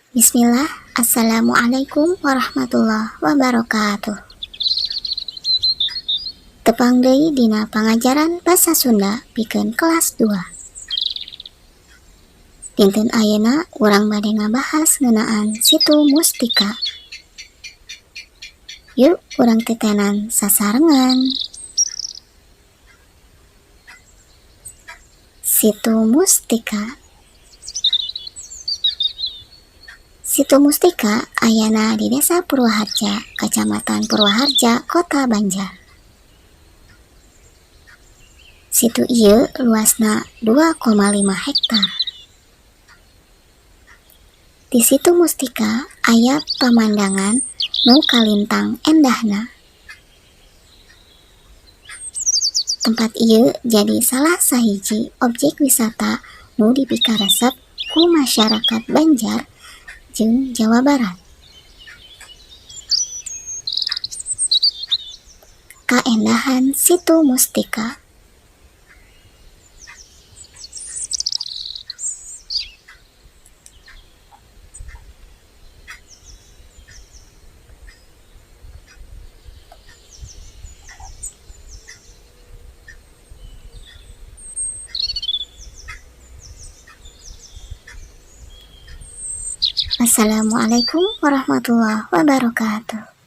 Bismillah, Assalamualaikum warahmatullahi wabarakatuh. Tepang deui dina pangajaran Basa Sunda pikeun kelas 2. Dinten ayeuna urang bade ngabahas ngeunaan Situ Mustika. Yuk, urang titenan sasarengan. Situ Mustika. Situ Mustika ayana di Desa Purwaharja, Kacamatan Purwaharja, Kota Banjar. Situ ieu luasna 2,5 hektar. Di Situ Mustika aya pamandangan nu kalintang endahna. Tempat ieu jadi salah sahiji objek wisata nu dipikaresep ku masyarakat Banjar jeung Jawa Barat. Kaendahan Situ Mustika. Wassalamualaikum warahmatullahi wabarakatuh.